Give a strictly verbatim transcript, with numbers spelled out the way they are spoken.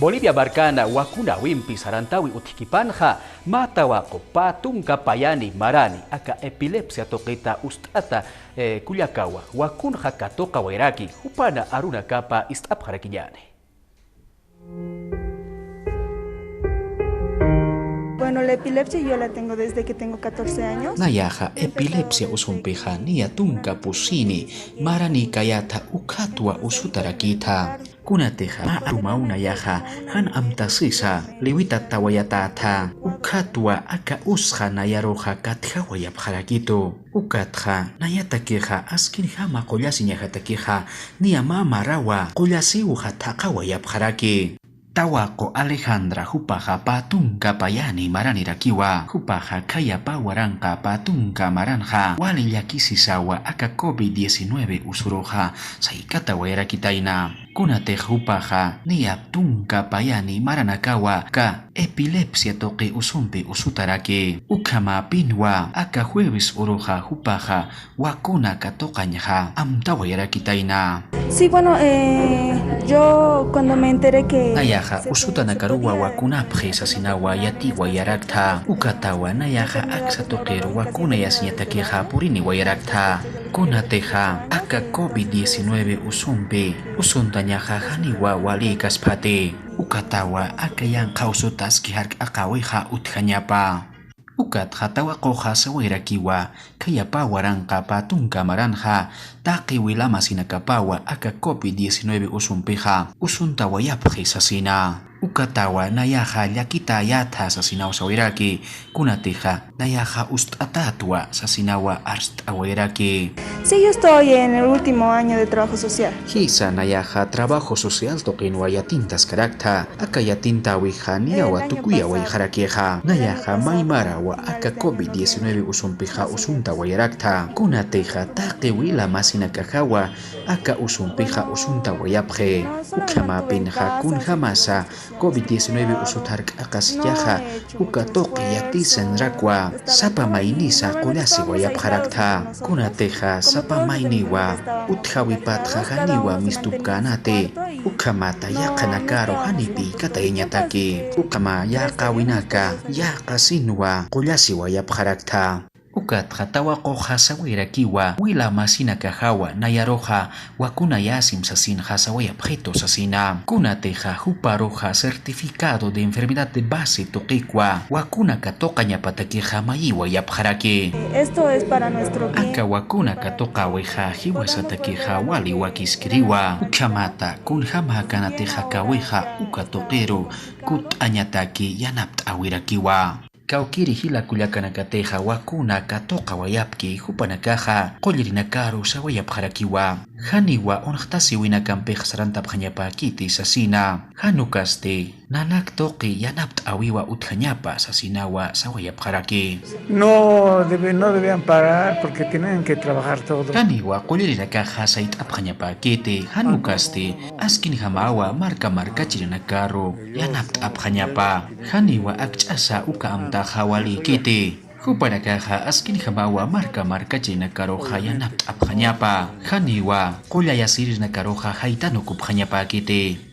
Bolivia markana wakunäwimpi sarantäwi utjkipanxa, mä tawaqu pä tunka payani marani aka epilepsia tuqita ust'ata, eh, kullakawa wakunxa katuqawayaraki, jupana arunakapa ist'apxarakiñäni. Bueno, la epilepsia yo la tengo desde que tengo catorce años. Nayaxa epilepsia usumpixa niya tunka pusini, maranïkayatha ukhatwa usutarakitha. Kunatixa mä arumaw nayaxa jan amtasisa liwitatawayatätha, ukhatwa aka usxa nayaruxa katjawayapxarakitu. Ukatxa nayatakixa askinjama qullasiñajatakixa niya mä marawa qullasiwxa thaqawayapxaraki. Tawaqu Alejandra jupaxa pä tunka payani maranirakiwa, jupaxa khaya pä waranqa pä tunka maranxa wali llakisisawa aka covid diecinueve usuruxa saykatawayarakitayna. Kunatix jupaxa niya tunka payani maranakawa aka epilepsia tuqi usumpi usutaraki. Ukhamäpinwa aka jueves uruxa jupaxa wakuna katuqañxa amtawayarakitayna. Sí, bueno, eh, yo cuando me enteré que... Nayaxa usutanakaruwa wakunapxi sasinawa yatiwayaraktha. Ukatawa nayaxa aksa tuqiru wakunayasiñatakixa puriniwayaraktha. Kunatixa aka covid diecinueve usumpi usuntañaxa janiwa walïkasphati. Ukatawa aka yanqha usuta aski jark'aqäwixa utjañapa. Ukatxa tawaquxa sawayarakiwa, khaya pä waranqa pä tunka maranxa taqi wila masinakapawa aka covid diecinueve usumpixa usuntawayapxi sasina. Ukatawa nayaxa llakitäyätha sasinaw sawayaraki, kunatixa nayaxa ust'atätwa sasinawa arst'awayaraki. Sí, yo estoy en el último año de trabajo social. Jisa, nayaxa trabajo social tuqinwa yatintaskaraktha, aka yatintäwixa niyawa tukuyawayxarakixa. Nayaxa may marawa aka covid diecinueve usumpixa usuntawayarakta, kunatixa taqi wila masinakajawa aka usumpixa usuntawayapxi. Ukhamäpinxa kunjamasa covid diecinueve usut jark'aqasiñaxa, uka tuqi yatisinrakwa sapa maynisa qullasiwayapxaraktha. Kunatixa sapa mayniwa utjäwipatxa janiwa mistupkänati, ukhamata yaqhanakaru janipïkatayañataki, ukhama yäqäwinaka yäqasinwa qullasiwayapxaraktha. Ukatxa tawaquxa sawayarakiwa wila masinakajawa nayaruxa wakunayasim sasinxa sawayapxitu sasina. Kunatixa juparuxa certificado de enfermedad de base tuqikwa wakuna katuqañapatakixa mayiwayapxaraki. Esto es para nuestro bien. Aka wakuna katuqäwixa jiwasatakixa wali wakiskiriwa. Ukhamata kunjamäkänatix jakäwixa uka tuqiru kutt'añataki yanapt'äwirakiwa. Kawkïri jila kullakanakatixa wakuna katuqawayapki, jupanakaxa qullirinakaru sawayapxarakiwa. Janiwa unxtasiwinakampix sarantapxañapäkiti sasina. Jan ukasti nanak tuqi yanapt'äwiwa utjañapa sasinawa sawayapxaraki. No debe-, no debían parar porque tienen que trabajar todos. Janiwa qullirinakaxa sayt'apxañapäkiti, jan ukasti askinjamawa marka markachirinakaru yanapt'apxañapa. Janiwa akch'asa uka amtaxa walïkiti. Jupanakaxa askinjamawa marka markachirinakaruxa yanapt'apxañapa. Janiwa qullayasirinakaruxa jaytanukupxañapäkiti.